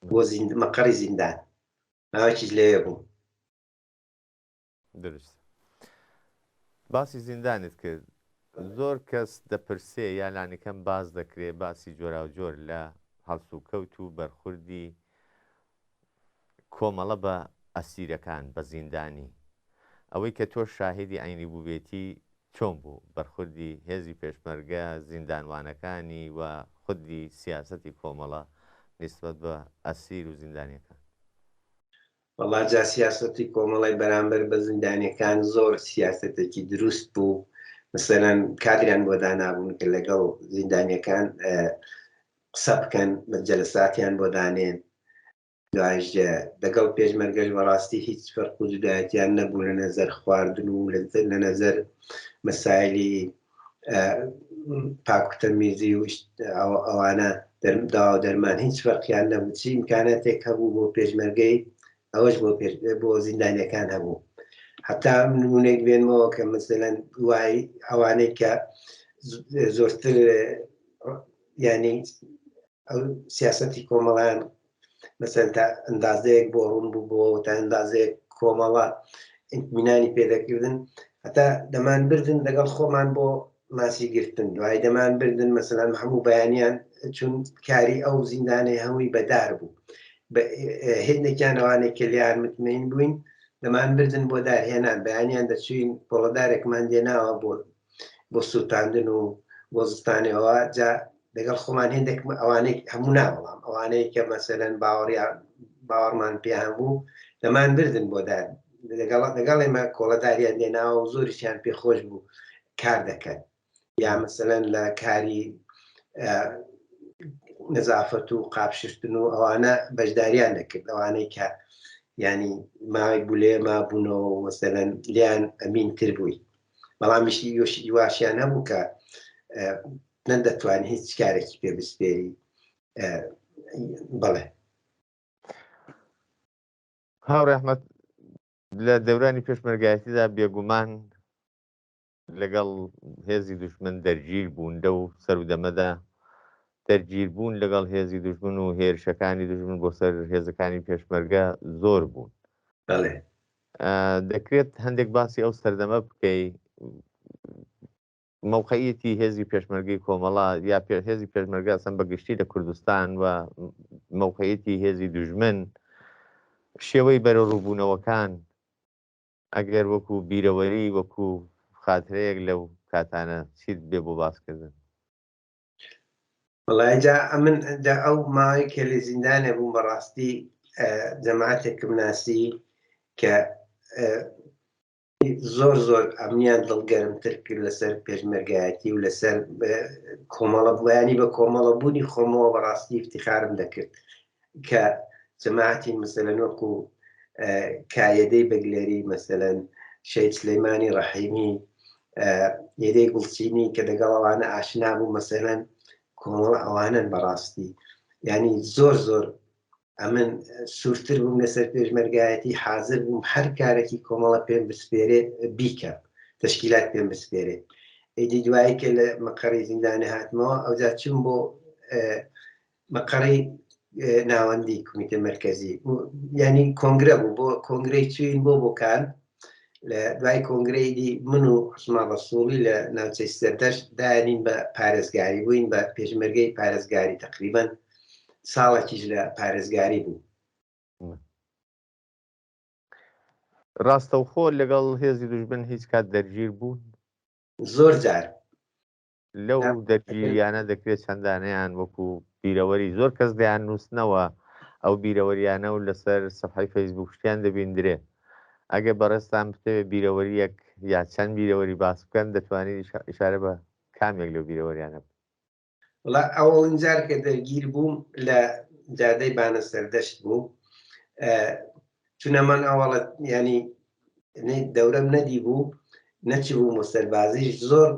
بۆ مەقەڕی زیندان ماوەیەکیش لەوێ بوو. دروست باسی زیندانت کرد زۆر کەس دەپرسێ یا لانیکەم باس دەکرێ باسی جۆراوجۆر لە هەڵسوکەوت و بەرخوردی کۆمەڵە بە ئەسیرەکان، بە زیندانی. ئەوەی کە تۆش شاهیدی عەینی بووبێتی چۆن بوو بەرخوردی هێزی پێشمەرگە، زیندانوانەکانی و خودی سیاسەتی کۆمەڵە نیسبەت بە ئەسیر و زیندانیەکان؟ وەڵا جا سیاسەتی کۆمەڵی بەرامبەر بە زیندانیەکان زۆر سیاسەتێکی دروست بوو مەسەلەن کادریان بۆ دانابوون کە لەگەڵ زیندانیەکان قسە بکەن بە جەلەساتیان بۆ دانێن دوایش لەگەڵ پێشمەرگەش بەڕاستی هیچ فەرق و جودایەتیان نەبوو لە نەزەر خواردن و لە نەزەر مەسایلی پاک و تەمیزی و ئەوانە داوا و دەرمان هیچ فەرقیان نەبوو چی ئیمکاناتێک هەبوو بۆ پێشمەرگەی ئەوەش بۆ بۆ زیندانیەکان هەبوو حتا نمونێک بێنمەوە کە مثلەن وای ئەوانەی کە زۆرتر ینی ئەو سیاسەتی کۆمەڵیان مەسەن تا ئەندازەیەک بۆ ڕوون بوو بۆ تا ئەندازەیەک کۆمەڵە ئیتمینانی پێدەکردن هەتا دەمان بردن لەگەڵ خۆمان بۆ ماسی گرتن دوای دەمان بردن مەسەلەن هەموو بەیانیان چون کاری ئەو زیندانەی هەمووی بەدار بوو هێندێکیان ئەوانەی کە لێیان متمەین بووین دەمان بردن بۆ دارهێنان بەیانیان دەچوین پۆڵەدارێکمان دێناوە بۆ بۆ سووتاندن و بۆ زستانەوە جا لەگەڵ خۆمان هێندێک ئەوانەی هەموو ناوەڵام ئەوانەی کە مەسەلەن باوەڕیان باوەڕمان پێیان بوو دەمان بردن بۆ دار لەگەڵ لەگەڵ ئێمە کۆڵەداریان لێناوە و زۆریشیان پێخۆش بوو کار دەکەن یا مەسەلەن لە کاری نەزافەت و قاپشتن و ئەوانە بەشداریان دەکرد ئەوانەی کە ینی ماوەی بوو لێ مابوونەوە مەسەلەن لیان ئەمین تر بووی بەڵام یۆشی واشیان هەبوو کە نەدەتوانانی هیچ کارێکی پێ بسپێری بەڵێ. هاوڕێ ئەحمەد لە دەورانی پێشمەرگایەتیدا بێگومان لەگەڵ هێزی دوژمن دەرگیر بوون لەو سەرودەمەدا دەرگیر بوون لەگەڵ هێزی دوژمن و هێرشەکانی دوژمن بۆ سەر هێزەکانی پێشمەرگە زۆر بوون. بەڵێ. دەکرێت هەندێک باسی ئەو سەردەمە بکەی مەوقعیەتی هێزی پێشمەرگەی کۆمەڵە یا هێزی پێشمەرگە ئەسەن بە گشتی لە کوردستان و مەوقعیەتی هێزی دوژمن شێوەی بەرەوڕووبوونەوەکان ئەگەر وەکو بیرەوەری وەکو خاترەیەک لەو کاتانە چیت بێ بۆ باسکردن؟ وەڵای جا ئەمن جا ئەو ماوەی کە لە زیندانێ بووم بەڕاستی جەماعەتێکم ناسی کە زۆر زۆر ئەمنیان دڵگەرمتر کرد لەسەر پێشمەرگایەتی و لەسەر کۆمەڵە بەیانی بە کۆمەڵە بوونی خۆمەوە بەڕاستی افتخارم دەکرد کە جەماعەتی مەسەلەن وەکو کایەدەی بەگلەری مەسەلەن شەید سلەیمانی ڕەحیمی یەدەی گوڵچینی کە دەگەڵ ئەوانە ئاشنا بوو مەسەلەن کۆمەڵ ئەوانن بەڕاستی ینی زۆر زۆر ئەمن سوورتر بووم لەسەر پێشمەرگایەتی حاضر بووم هەر کارێکی کۆمەڵە پێم بسپێرێ بیکەم تەشکیلات پێم بسپێرێ ئیدی دوایی کە لە مەقەڕی زیندانە هاتمەوە ئەوجا چوم بۆ مەقەڕی ناوەندی کومیتە مەرکەزی ینی کۆنگرە بوو بۆ کۆنگرەی چوین بۆ بۆکان لە دوای کۆنگرەی دی من و عوسمان ڕەسوڵی لە ناوچەی سەردەشت دایانین بە پارێزگاری بووین بە پێشمەرگەی پارێزگاری تقریبان ساڵێکیش لە پارێزگاری بوو. ڕاستەوخۆ لەگەڵ هێزی دوژمن هیچ کات دەرگیر بوون؟ زۆر جار. لەو دەرگیریانە دەکرێت چەندانەیان وەکو بیرەوەری زۆر کەس دەیان نووسنەوە ئەو بیرەوەریانە و لەسەر سەفحەی فەیسبوک شتیان دەبیندرێ ئەگەر بەڕێزتان بتەوێت بیرەوەریەک یا چەند بیرەوەری باس بکەن دەتوانین ئیشارە بە کامێک لەو بیرەوەریانە بکەن؟ وڵا ئەوەڵین جار کە دەرگیر بووم لە جادەی بانە سەردەشت بوو چونەمان ئەوەڵە ینی دەورەم نەدی بوو نەچی بووم و سەربازیش زۆر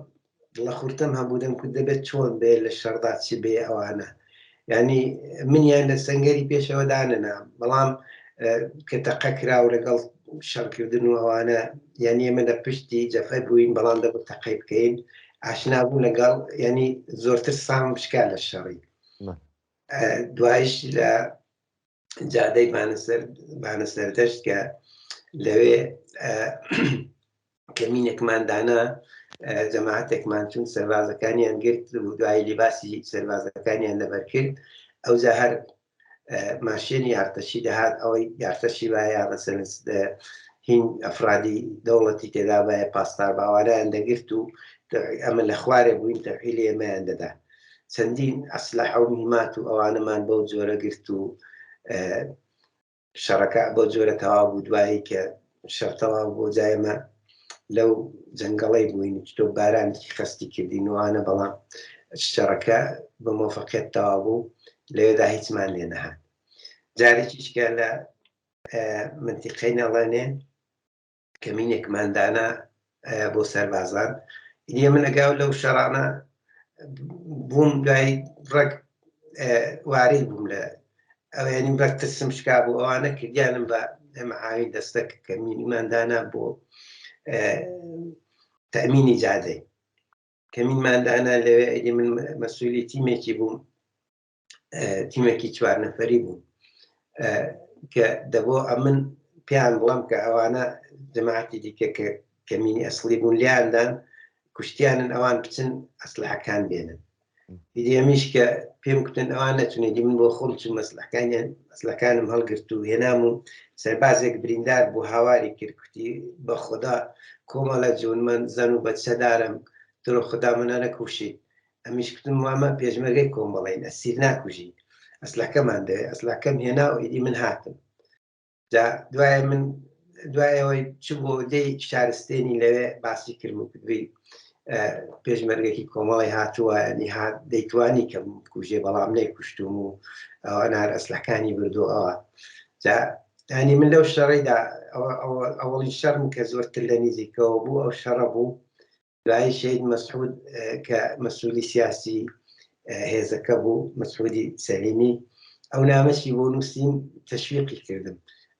لە خورتەم هەبوو دەم کرد دەبێت چۆن بێ لە شەڕدا چی بێ ئەوانە ینی منیان لە سنگەری پێشەوە دانەنا بەڵام کە تەقە کرا و لەگەڵ شەڕکردن و ئەوانە یعنی ئێمە لە پشتی جەفەر بووین بەڵام دەبوو تەقەی بکەین ئاشنا بوو لەگەڵ ینی زۆرتر سام شکا لە شەڕی دوایش لە جادەی بانە سەردەشت کە لەوێ کەمینێکمان دانا جەماعەتێکمان چون سەربازەکانیان گرت و دوای لیباسی سەربازەکانیان لەبەر کرد ئەوجا هەر ماشێنی یارتەشی دەهات ئەوەی یارتەشی وایە مەسەلەن هین ئەفرادی دەوڵەتی تێدا باە پاسدار باوانیان دەگرت و ئەمە لە خوارێ بووین تەحویلی ئێمەیان دەدا چەندین ئەسلحە و میمات و ئەوانەمان بەو جۆرە گرت و شەڕەکە بەو جۆرە تەواو بوو دوایی کە شەڕ تەواو بۆ جایمە لەو جەنگەڵی بووین تۆ بارانێکی خەستی کردین وانە بەڵام شەڕەکە بە مۆفقیت تەواو بوو لەوێدا هیچمان لێ نەهات جارێکیش کە لە منتیقەی نەڵێنێ کەمینێکمان دانا بۆ سەربازان ئیدی من ئەگاو لەو شەڕانە بووم دوای ڕێک وارەی بووم لە ئەوێنیم بەر ترسم شکا بوو ئەوانە کردیانم بە ئەمە ئاوین دەستە کە کەمینیمان دانا بۆ تەمینی جادەی کەمینمان دانا لەوێ ئەدی من مەسوولی تیمێکی بووم تیمێکی چوار نەفەری بوو کە دەبۆ ئەمن پێیان بڵم کە ئەوانە جەماعەتی دیکە کە کەمینی ئەسڵی بوون لیاندان کوشتیانن ئەوان بچن ئەسلحەکان بێنن ئیدی ئەمیش کە پێم کوتن ئەوان نەچونێ دی من بۆ خۆم چوو مەسلحەکانیان مەسلەکانم هەڵگرت و هێنام و سەربازێک بریندار بوو هاواری کرد کوتی بە خدا کۆمەڵە جون من زەن و بەچەدارم ترۆ خدا منە نەکوشید ئەمیش کوتم وامە پێشمەرگەی کۆمەڵین ئەسیر ناکوژین ئەسلەکەمان دەوێ ئەسلەکەم هێنا و ئیدی من هاتم جا دوای من دوای ئەوەی چ بۆ دەی شارستێنی لەوێ باسی کرد و کردوی پێشمەرگێکی کۆمەڵی هاتووە ینی هات دەیتوانی کە کوژێ بەڵام نەیکوشتوم و ئەوە نار ئەسلەکانی بردو ئەوە جا ینی من لەو شەڕیدا ئەوەڵی شەرم کە زۆرتر لە نزیکەوە بوو ئەو شەڕە بوو دوایی شەهید مەسعود کە مەسولی سیاسی هێزەکە بوو مەسعودی سەلیمی ئەو نامەشی بۆ نووسیم تەشویقی کردم.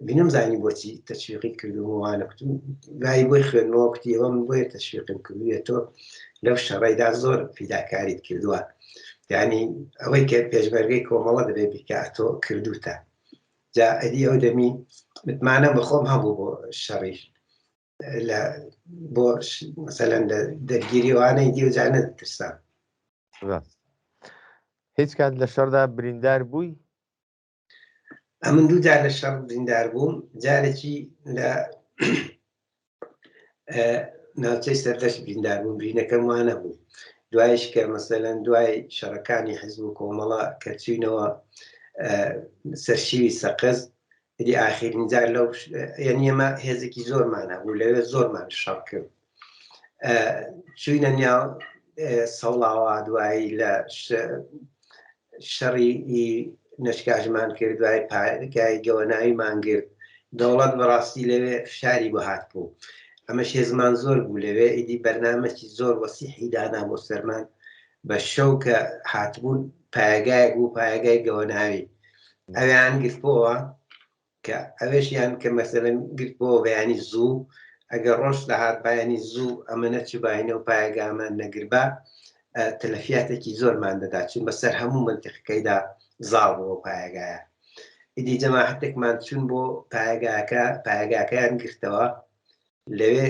بینم زانی بۆچی تەشویقی کردوم وانە کوتم دوایی بۆی خوێنمەوە کوتی ئەوە من بۆیە تەشویقم کردووە تۆ لەو شەڕەیدا زۆر فیداکاریت کردووە یعنی ئەوەی کە پێشمەرگەی کۆمەڵە دەبێ بیکە تۆ کردوتە جا ئەدی ئەو دەمی متمانە بەخۆم هەبوو بۆ شەڕیش لە بۆ مەسەلەن لە دەرگیریوانەی دیو جا نەدەترسام. ڕاست هیچ کات لە شەڕدا بریندار بووی؟ ئەمن دوو جار لە شەڕ بریندار بووم جارێکی لە ناوچەی سەردەشت بریندار بووم برینەکەم وانە بوو دوایش کە مەسەلەن دوای شەڕەکانی حزب و کۆمەڵە کە چوینەوە سەرشیوی سەقز ئیدی ئاخیرین جار لەو یعنی ئێمە هێزێکی زۆرمان هەبوو لەوێ زۆرمان شەڕ کرد چوینە ناو سەوڵاوا دوایی لە شەڕی نەشکاژمان کرد دوای پایگای گەوەناویمان گرت دەوڵەت بەڕاستی لەوێ فشاری بۆ هات بوو ئەمەش هێزمان زۆر بوو لەوێ ئیدی بەرنامەکی زۆر وەسیحی دانا بۆ سەرمان بە شەو کە هاتبوون پایگایەک بوو پایگای گەوەناوی ئەویان گرتبۆوە کە ئەوێشیان کە مەسەلەن گرتبۆوە بەیانی زوو ئەگەر ڕۆژ دەهات بەیانی زوو ئەمە نەچوباینە و پایەگامان نەگربا تەلەفیاتێکی زۆرمان دەدا چون بەسەر هەموو منتیقەکەیدا زاڵ بووە پایەگایە ئیدی جەماعەتێکمان چون بۆ پایەگاکە پایەگاکەیان گرتەوە لەوێ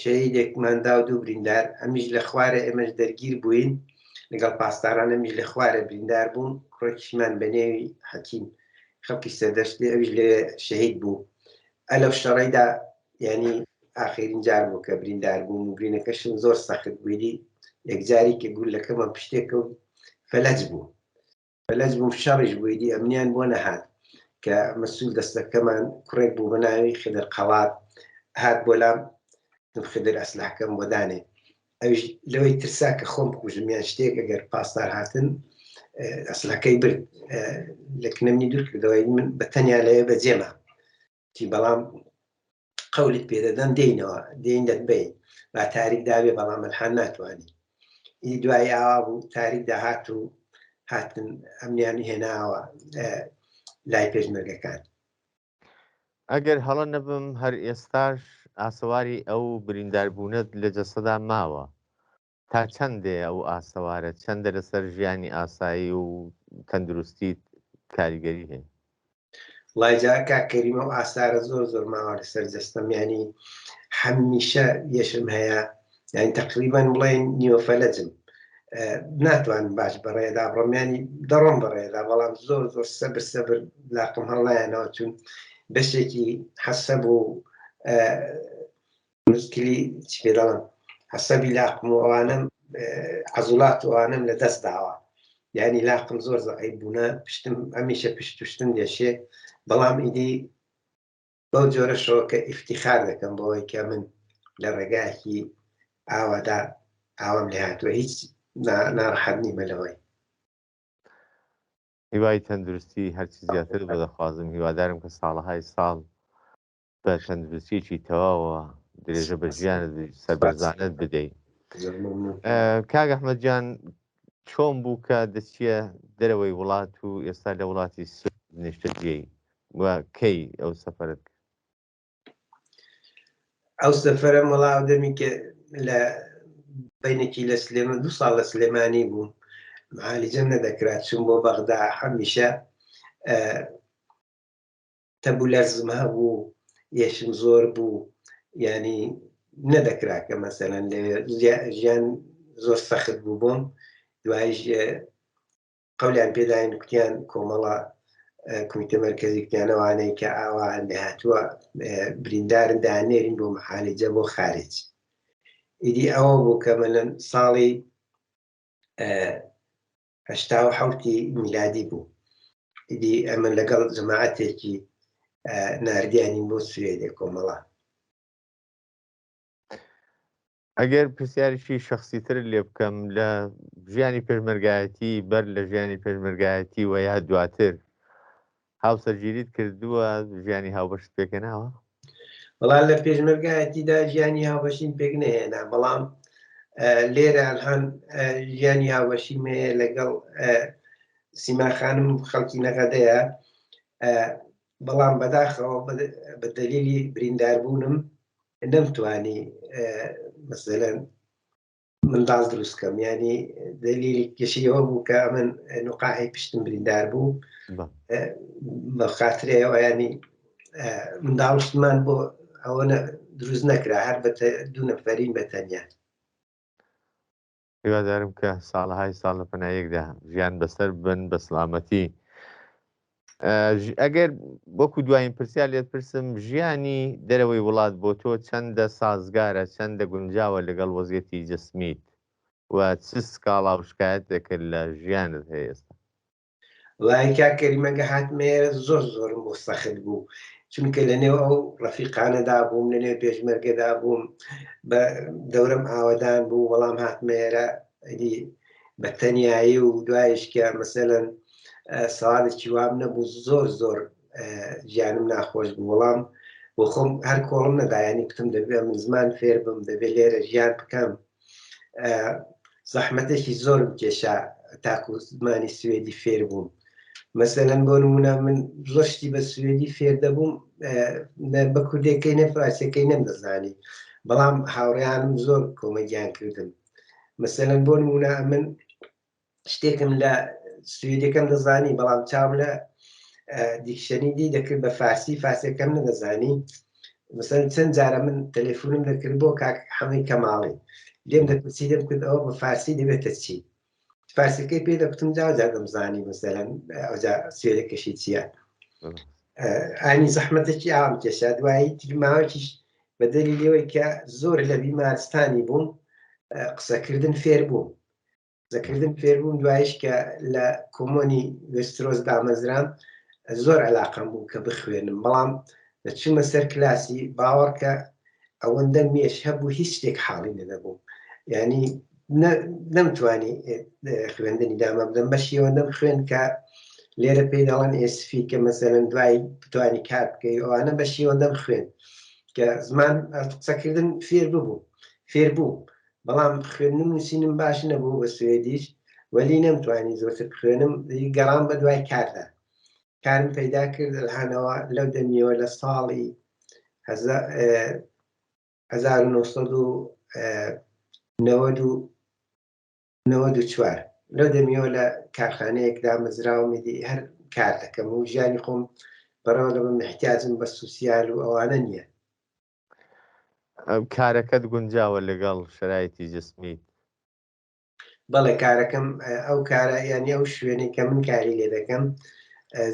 شەهیدێکمان دا و دوو بریندار، ئەمیش لە خوارێ ئێمەش دەرگیر بووین لەگەڵ پاسداران، ئەمیش لە خوارێ بریندار بووم، کوڕێکیشمان بە نێوی حەکیم خەڵکی سەردەشتی ئەویش لەوێ شەهید بوو. ئە لەو شەڕەیدا یانی ئاخیرین جار بوو کە بریندار بووم و برینەکەشم زۆر سەخت بوویدی یەکجاری کە گوللەکەمە پشتێ کەوت فەلەج بوو. فەلەج بووم شەڕیش بوو ئیدی ئەمنیان بۆ نەهات کە مەسول دەستەکەمان کوڕێک بوو بە ناوی خدر قەڵات هات بۆ لام خدر ئەسلاحکەم بۆ دانێ ئەویش لەوەی ترسا کە خۆم بکوژم یان شتێک ئەگەر پاسدار هاتن ئەسلاکەی برد لە کنەمنی دوور کردەوەی من بە تەنیا لەوێ بەجێما چی بەڵام قەولت پێدەدەم دێینەوە دێین دەتبەین با تاریک دابێ بەڵام ئەلحان ناتوانین ئی دوای ئاوا بوو تاریک داهات و هاتن ئەمنیان هێناوە لای پێشمەرگەکان. ئەگەر هەڵە نەبم هەر ئێستاش ئاسەواری ئەو برینداربوونەت لە جەستەدا ماوە، تا چەندەیە ئەو ئاسەوارە، چەندە لەسەر ژیانی ئاسایی و تەندروستیت کاریگەری هەیە؟ وڵای جا کاک کەریم ئەو ئاسارە زۆر زۆر ماوە لەسەر جەستەم یانی هەمیشە یەشم هەیە یانی تقریبان بڵێن نیوە فەلەجم ناتوانم باش بەڕێدا بڕۆم ینی دەڕۆم بەڕێدا بەڵام زۆر زۆر سەبر سەبر لاقم هەڵنایەنەوە چون بەشێکی حەسەب و مشکلی چی پێ دەڵێن عەسەبی لاقم و ئەوانەم عەزوڵات و ئەوانەم لە دەست داوە یعنی لاقم زۆر زەعیب بوونە پشتم هەمیشە پشت شتم دێشێ بەڵام ئیدی بەو جۆرەشەوە کە ئیفتیخار دەکەم بەوەی کە من لە ڕێگایەکی ئاوادا ئاوام لێ هاتووە هیچ ناڕەحەت نیمە لەوەی. هیوای تەندروستی هەرچی زیاتر بۆ دەخوازم هیوادارم کە ساڵەهای ساڵ بە تەندروستیەکی تەواوە درێژە بە ژیانت سەربەرزانت بدەیت کاک ئەحمەد گیان چۆن بوو کە دەچیە دەرەوەی وڵات و ئێستا لە وڵاتی سوێد نیشتەجێی و کەی ئەو سەفەرت کرد؟ ئەو سەفەرەم وەڵا ئەو دەمی کە لە بینێکی لە سلێمان دوو ساڵ لە سلێمانی بووم معالیجەم نەدەکرا چوون بۆ بەغدا هەمیشە تەبوو لەرزم هەبوو یەشم زۆر بوو ینی نەدەکرا کە مەسەلەن لەوێ ژیان زۆر سەخت بوو بۆم دوایش قەولیان پێداین کوتیان کۆمەڵە کومیتە مەرکەزی کوتیانەوانەی کە ئاوا لێهاتووە بریندارن دانێرین بۆ محالجە بۆ خارج ئیدی ئەوە بوو کە منن ساڵی 87 میلادی بوو ئیدی ئەمن لەگەڵ جەماعەتێکی ناردیانین بۆ سوێدێ کۆمەڵە. ئەگەر پرسیارێکی شەخسیترت لێ بکەم لە ژیانی پێشمەرگایەتی بەر لە ژیانی پێشمەرگایەتی و یا دواتر هاوسەرگیریت کردووە ژیانی هاوبەشت پێکهێناوە؟ وەڵا لە پێشمەرگایەتیدا ژیانی هاوبەشیم پێک نەهێنا بەڵام لێرە ئەلهان ژیانی هاوبەشیم هەیە لەگەڵ سیما خانم خەڵکی نەغەدەیە. بەڵام بەداخەوە بە دەلیلی برینداربوونم نەمتوانی مەسەلەن منداڵ دروست کەم ینی دەلیلی کێشەوە بوو کە من نوقاعی پشتم بریندار بوو بە خاترەوە ینی منداڵشتمان بۆ ئەوە دروست نەکرا هەر بە دوو نەفەرین بە تەنیا. هیوادارم کە ساڵەهای ساڵ لە پەنایەکدا ژیان بەسەر بن بە سڵامەتی. ئەگەر وەکو دوایین پرسیار لێت پرسم ژیانی دەرەوەی وڵات بۆ تۆ چەندە سازگارە چەندە گونجاوە لەگەڵ وەزیەتی جسمیت و چ سکاڵا و شکایەتێکت لە ژیانت هەیە ئێستا؟ وڵی کاک کەریم ئەگە هاتمە ئێرە زۆر زۆرم بۆ سەخت بوو چونکە لە نێو ئەو ڕەفیقانەدا بووم لە نێو پێشمەرگەدا بووم بە دەورم ئاوەدان بوو وەڵام هاتمە ئێرە ئەدی بە تەنیایی و دوایش کە مەسەلەن سەوادێکی وام نەبوو زۆر زۆر ژیانم ناخۆش بوو وەڵام بۆ خۆم هەر کۆڵم نەدایانی کوتم دەبێ من زمان فێر بم دەبێ لێرە ژیان بکەم زەحمەتێکی زۆرم کێشا تاکو زمانی سوێدی فێر بووم مەسەلەن بۆ نمونە من زۆر شتی بە سوێدی فێر دەبووم بە کوردەکەی نە فارسەکەی نەمدەزانی بەڵام هاوڕیانم زۆر کۆمەگیان کردم مەسەلەن بۆ نمونە من شتێکم لە سوێدەکەم دەزانی بەڵام چاوم لە dictionary دی دەکرد بە فارسی فارسەکەم نەدەزانی مثلا چەند جارە من تەلەفۆنم دەکرد بۆ کاک حەمەی کەماڵی لێم دەپرسی دەم کرد ئەوە بە فارسی دەبێتە چی فارسەکەی پێ دەکوتم جا جا دەمزانی مثلەن ئەوجا سوێدەکەشی چییە ئانی زەحمەتێکی ئاوم کێشا دوایی ترماوەکیش بە دەلیلەوەی کە زۆر لە بیمارستانی بووم قسەکردن فێر بووم قسەکردن فێربووم دوایش کە لە کۆمۆنی وێسترۆس دامەزرام زۆر علاقەم بوو کە بخوێنم بەڵام دەچوومە سەر کلاسی باوەڕکە ئەوەندە مێش هەبوو هیچ شتێک حاڵی نەدەبوو یعنی نەمتوانی خوێندنی دامە بدەم بەشی ئەوەندەم خوێن کە لێرە پێی دەڵێن SFI کە مەسەلەن دوای بتوانی کار بکەی ئەوانە بەشی ئەوەندەم خوێن کە زمان قسەکردن فێر ببوو فێر بوو بەڵام خوێندن و نووسینم باش نەبوو بە سوێدیش وەلی نەمتوانی زۆرتر بخوێنم گەڕام بە دوای کاردا کارم پەیدا کرد الهانەوە لەو دەمیەوە لە ساڵی 1994 لەو دەمیەوە لە کارخانەیەک دامەزراوم ئیدی هەر کار دەکەم و ژیانی خۆم بەڕێوە دەبم احتیاجم بە social و ئەوانە نییە. کارەکەت گونجاوە لەگەڵ شەرایتی جسمیت؟ بەڵێ کارەکەم ئەو کارە یانی ئەو شوێنەی کە من کاری لێ دەکەم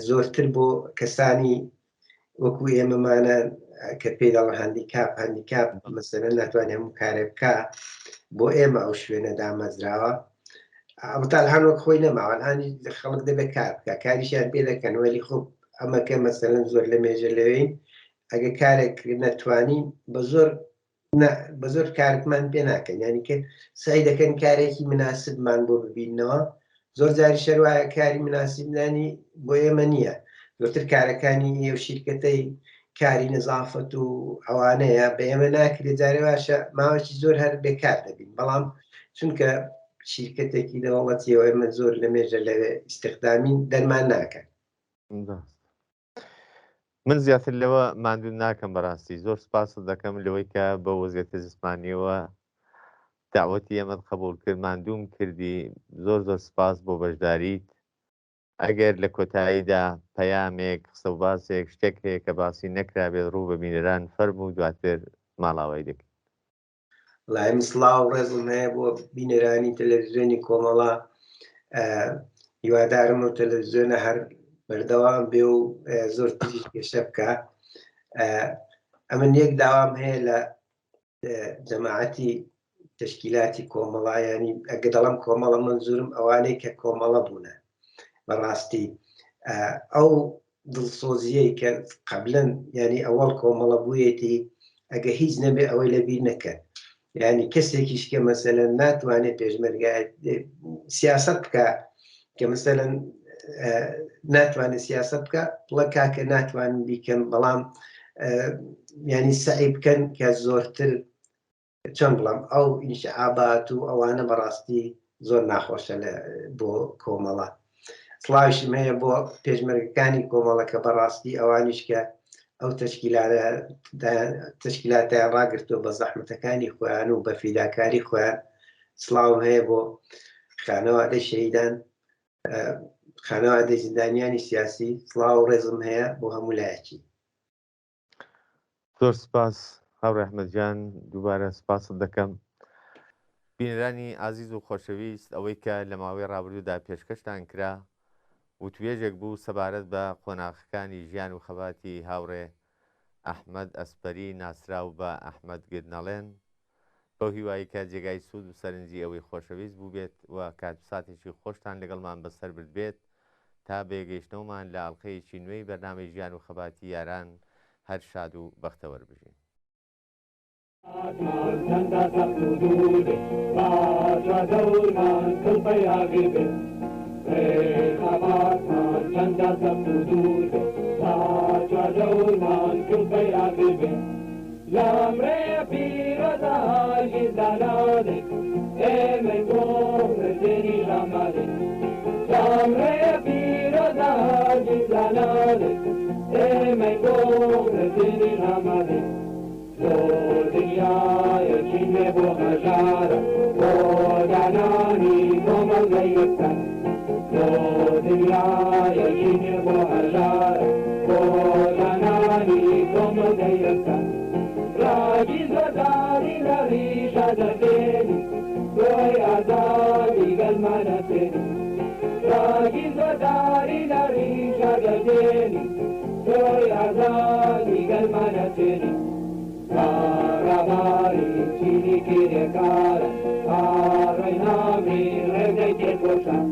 زۆرتر بۆ کەسانی وەکو ئێمەمانە کە پێی دەڵێن handikapp handikapp مەسەلەن ناتوانێت هەموو کارێ بکا بۆ ئێمە ئەو شوێنە دامەزراوە ئەوتال هەن وەک خۆی نەماوە هەنی خەڵک دەبێت کار بکە کاریشیان پێ دەکەن وەلی خۆ ئەمەکە مەسەلەن زۆر لە مێژە لەوێین ئەگە کارێک نەتوانی بە زۆر بە زۆر کارتمان پێ ناکەن ینی کە سعی دەکەن کارێکی مناسبمان بۆ ببینەوە زۆر جاری شەروایە کاری مناسبلانی بۆ ئێمە نییە زۆرتر کارەکانی ئێو شیرکەتەی کاری نەزافەت و ئەوانەیە بە ئێمە ناکرێت جارێ باشە ماوەی زۆر هەر بێکار دەبین بەڵام چونکە شیرکەتێکی دەوڵەتیەوە ئێمە زۆر لە مێژە لەوێ ئیسیخدامین دەرمان ناکەن. من زیاتر لەوە ماندوو ناکەم بەڕاستی زۆر سپاست دەکەم لەوەی کە بە وەزیەتە جسمانیەوە داوەتی ئێمەت قبول کرد ماندووم کردی زۆر زۆر سپاس بۆ بەشداریت ئەگەر لە کۆتاییدا پەیامێک قسە و باسێک شتێک هەیە کە باسی نەکرابێت ڕوو بە بینەران فەرموو دواتر ماڵاوای دەکەین. وەڵای من سڵاو و ڕێزم هەیە بۆ بینەرانی تەلەڤزیۆنی کۆمەڵە هیوادارم و تەلەڤزیۆنە هەر بەردەوام بێ و زۆرتریش گەشە بکە ئەمن یەک داوام هەیە لە جەماعەتی تەشکیلاتی کۆمەڵە ینی ئەگە دەڵم کۆمەڵە منزورم ئەوانەی کە کۆمەڵە بوونە بەڕاستی ئەو دڵسۆزیەی کە قبلەن یانی ئەوەڵ کۆمەڵە بوویەتی ئەگە هیچ نەبێ ئەوەی لەبیر نەکەن یانی کەسێکیش کە مەسەلەن ناتوانێت پێشمەرگە سیاست بکە کە مەسەلەن ناتوانێت سیاست بکە بڵە کاکە ناتوانن بیکەم بەڵام ینی سعی بکەن کە زۆرتر چۆن بڵێم ئەو ئینشعابات و ئەوانە بەڕاستی زۆر ناخۆشە لە بۆ کۆمەڵە. سڵاویشم هەیە بۆ پێشمەرگەکانی کۆمەڵە کە بەڕاستی ئەوانیش کە ئەو تەشکیلاتیان ڕاگرتووە بە زەحمەتەکانی خۆیان و بە فیداکاری خۆیان. سڵاوم هەیە بۆ خانەوادەی شەهیدان، خانەوادەی زیندانیانی سیاسی، سڵاو و ڕێزم هەیە بۆ هەموو لایەکی. زۆر سپاس هاوڕێ ئەحمەد گیان، دووبارە سپاست دەکەم. بینەرانی ئازیز و خۆشەویست، ئەوەی کە لە ماوەی ڕابردوودا پێشکەشتان کرا، وتوێژێک بوو سەبارەت بە قۆناغەکانی ژیان و خەباتی هاوڕێ ئەحمەد ئەسپەری ناسراو بە ئەحمەد گرنەڵێن، بەو هیوایەی کە جێگای سوود و سەرنجی ئێوەی خۆشەویست بووبێت و کات و ساتێکی خۆشتان لەگەڵمان بەسەر بردبێت، تا بەیەکگەیشتنەوەمان لە ئەڵقەیەکی نوێی بەرنامەی ژیان و خەباتی یاران هەر شاد و بەختەوەر بژین. ئاسمان چەندە سەخت و دوور بێ، با چواردەورمان کڵپەی ئاگر بێ. ڕێی خەباتمان چەندە سەخت و دوور بێ، با چواردەورمان کڵپەی ئاگر بێ. لەم ڕێیە پیرۆزە هەرگیز دانادەین، ئێمەی بۆ مردنیش ئامادەین. لەم ڕێیە پیرۆزە هەرگیز دانادەین، ئێمەی بۆ مردنیش ئامادەین. بۆ دنیایەکی نوێ بۆ هەژارە، بۆ دانانی کۆمەڵگەی یەکسان. بۆ دنیایەکی نوێ بۆ هەژارە، بۆ دانانی کۆمەڵگەی یەکسان. ڕاگی زۆرداری لە ڕیشە دەردێنی، تۆی ئازادی گەلمان ئەسێنی. ڕاگی زۆرداری لە ڕیشە دەردێنی، تۆی ئازادی گەلمان ئەسێنی. کاڕەباری چینی کرێکارە، ئاڕۆی نامری ڕێگەی تێکۆشان.